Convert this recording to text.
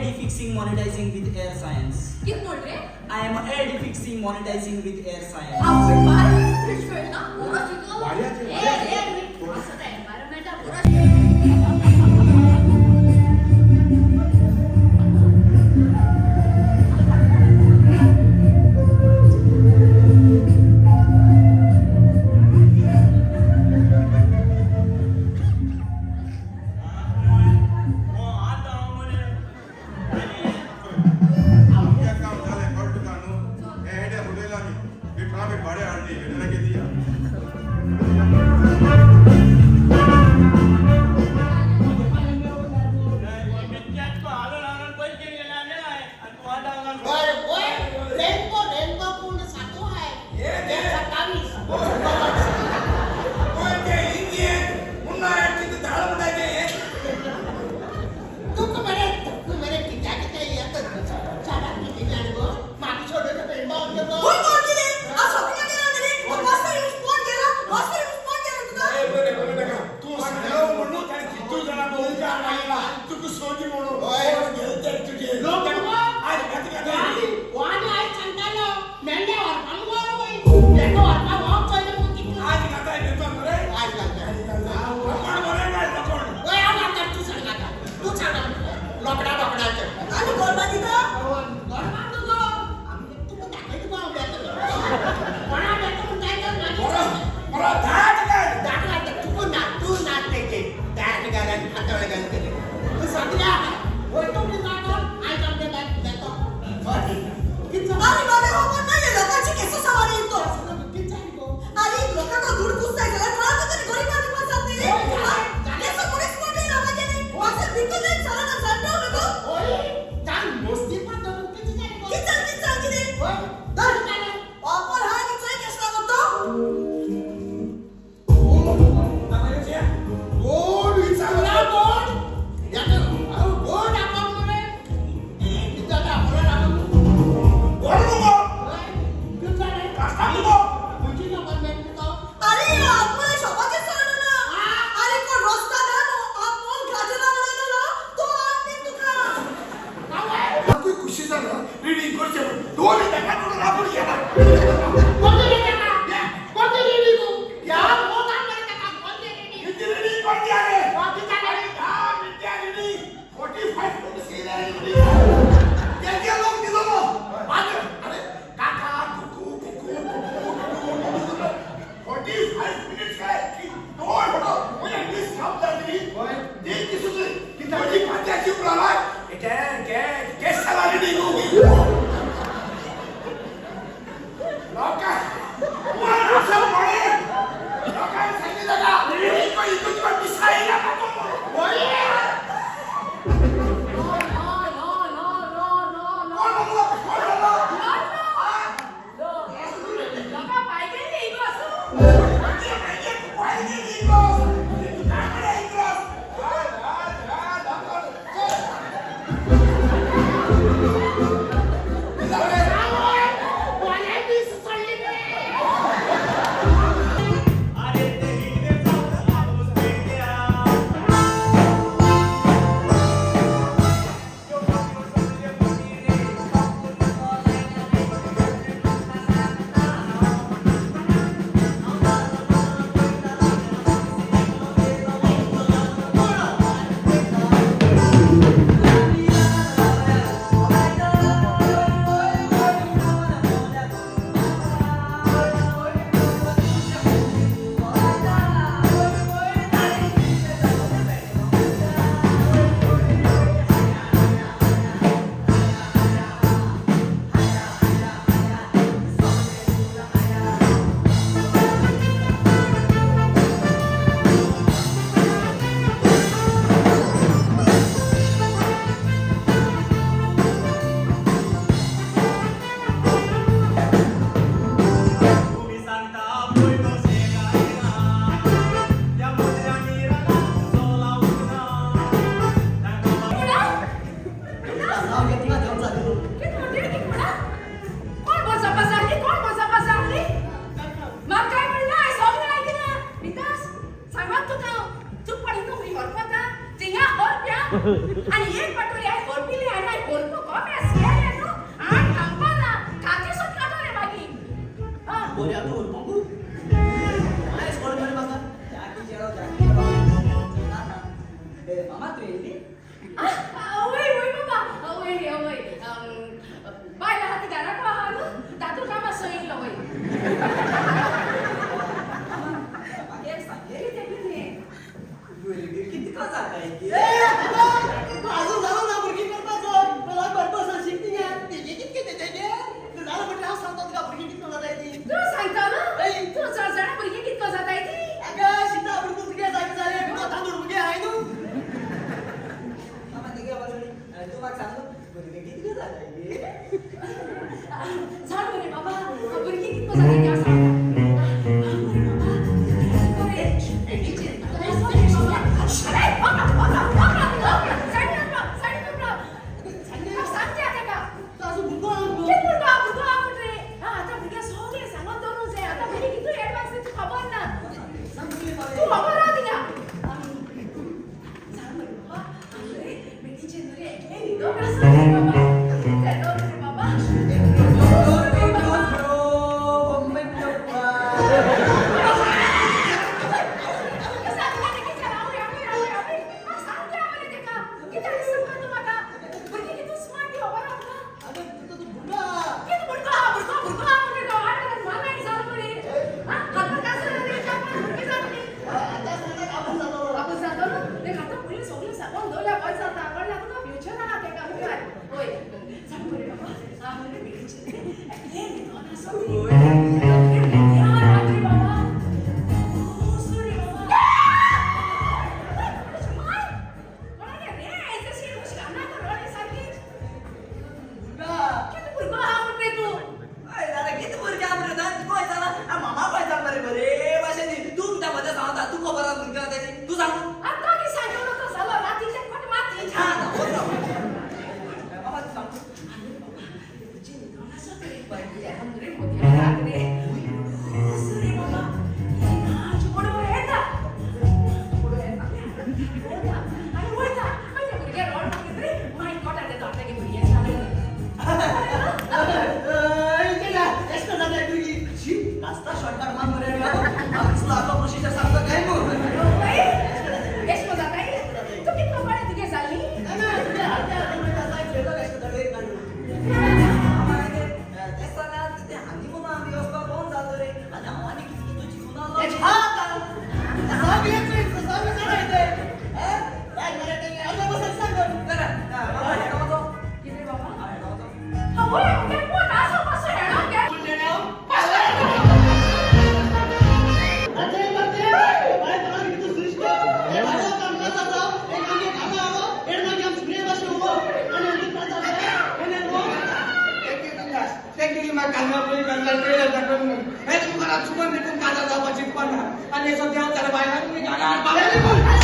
AD fixing monetizing with air science. कित म्हण रे? I am AD fixing monetizing with air science. आवय बाय, English कळना, बरो शिको. वाड्याचे, ए, वाड्याचे. ए, असं काय एन्व्हायरमेंट बरो. आमचें काम जालें कळ्ळें तुका न्हू हे हेडे उडयला आमी ही ट्राफीक भाडें हाडली हेडे दिया. रेनबो रेनबो पूर्ण सातू आहे 27. तुका मरे तुका मरे कित्या कित्या येता चारा किती जाण गो म्हाका सोडून रेनबो गो. कोण कोण गेले? आज शॉपिंगा गेला रे. मस्त येऊन फोन केला, मस्त येऊन फोन केला तुका. वाणी आयज सांगतालो मेंढ्या व्हरपा मुगो बाई एका व्हरपा वॉक चोयलें मग कितलो आयज घालता. वय हांव घालता, तूं सांग आतां, तूं सांग लोकडां बोकडाचें. आनी गोरवां दिता? गोरवां तुगो तुका दाखयता गो हांव बेतो कोणा बेतो म्हणटा तर मागीर दाट घालता तुका ना तूं ना तेजे दाट घाल आनी फातळ घाल तेजे तूं सगळ्या वय तूं जातो आयज आमच्या बेतो कितें अरे बाबा, हो पण नाही लोकांची केस सवारी येतो. कितें जालें गो? अरे लोकांना दूर पुसताय जाल्यार कोणाक तरी गरीब आदमी जाते. केस कोणीच पडले लोकांचे असं बिलकुल नाही झालं ना सांगतो गो. ओय जाल मस्ती पण धरून कितें जालें गो? किती चाल किती चाल किती ओय धर. कितें जालें? ऑफर हा आणि चोय केस लागतो. तुला बोट याका अहो बोट आपण मरे कितें जालें आपल्याला आपण ओय कितें जालें? खंयची डिपार्टमेंट तुका? अरे आपले शॉपाचे सर ना. अरे कोण रस्ता ना आपण गाजरा उडयलो तो आणते तुका. खुशी जालो रिडींग करचें म्हूण दोन ताका राबून गेला. कोणते रे काका? कोणते रेडी गो? या बोट आण मरे काका, कोणते रेडी? किती रिडींग कोणती आहे? कोणती जालें? अरे 10 मिनटां रिडींग 45 मिनिट्स रिडींग तेजे लोक दिलो मग अरे काका कुकू कुकू कुकू कुकू 45 मिनिट्स काय दोन फोटो म्हणजे वीस काम जातली ते दिसूच की माझ्याची उराला केस रिडींग लोकां असं म्हणे लोकांनी सांगितलं का रिडींग तुझी मिसाईल. लो लो लो लो लो. कोण म्हणलो कोण म्हणलो? लोकां पाय गेली गो असं. आवय, बोले वीस सोडली रे. अरे ते हिरवे पाऊस पेट्या. तुम्ही सांगता पयलो शेगायना त्या मुद्रांनी रानात उजो लावूंक ना. तांकां नाव घेतला घेऊन चालू. कित म्हणते कित म्हणा? कोण बसपा सारखी कोण बसपा सारखी म्हाका काय म्हणना सगळें आयकलां बिंदास सांगात तुका चूक पडून तूं व्हरपा थिंगा हर प्या आनी एक पाटोळी हांवें हर पिल्या. आनी भरपूर कोमे सियाले न्हू आनी थांबपा ना काती सुटला रे मागीर. बरें आतां उरपाकू आयज कोण बरें बसा जाकी चेडो जाकी चेडो ए मामा तूं येयली? वय वय बाबा वय वय बायला हाती घराक आहा न्हू तातूंत कामां सयिल्लो वय. म्हाका एक सांगे कितें कितें? भुरगीं कितको जाताय की? अजून जालो ना भुरगीं करपाचो भरपूर शिकती गे तेजे कितके तेजे गे जालो म्हटल्यार हांव सांगता तुका भुरगीं कितको जाताय ती. तूं सांगता न्हू तूं चड जाणा भुरगीं कितको जाताय ती. अगं शिता भुरगीं तुगे जागे जाले तांदूळ भुरगे हाय न्हू. मामा तेगे वचून तूं म्हाका सांग भुरगीं कितको जाताय की? जाण मरे बाबा भुरगीं कितको जाताय ती हांव सांगता. तूं अजून भुरगो आहा मुगो. सांग तुमी तूं बाबा. खबर आहा तिका. जाण मरे बाबा बेटीचे न्हू रे एकलें न्हिदोंक आसा रे बाबा. रे बाबा. अगं तूं तूं भुरगो आहा. आतां सांगता आपूण जातलो. भुरगो आहा. भुरगो आहा म्हणटे तूं. हय जाल्यार कितें भुरगें आहा मरे तूं खंय जाला मामा खंय जाल मरे बरे भाशेन तूं म्हणटा म्हज्या सांगता तूं खबर आहा भुरगें आहा तेजी तूं सांग. आतां की सांगलो तो जालो रातीचें कोण माती. छान हो मामा तूं सांग. अरे बाबा, तुजी न्हिदोन आसा रे रे मोतयां रे रे बाबा नाच बरोबर येता बरोबर येता आनी वयता मागीर भुरगे रोड रे मागीर कोटा ते दोट्टे भुरगे जाले. एशें जाताय भुरगीं. शी रास्ता शॉर्टकट मार मरे. दिसलो आपलो प्रोसिजर सांगता काय मग. एश को जाताय तूं कितलो बरें तुगे जाली. ना ना तुगे हाडटे हाडटे म्हणटा जाय खेळलो एशें जाता एक काडून. तें जाल्यार ते हानी म्हणून आमी वचपाक कोण जालो रे आनी हांव आनी कितें कितें चिंतून आसलो. मामा हेडो वचो. कितें बाबा? हेडो वचो. हांव मुगे पोट आसा मातसो हेडो गे. आनी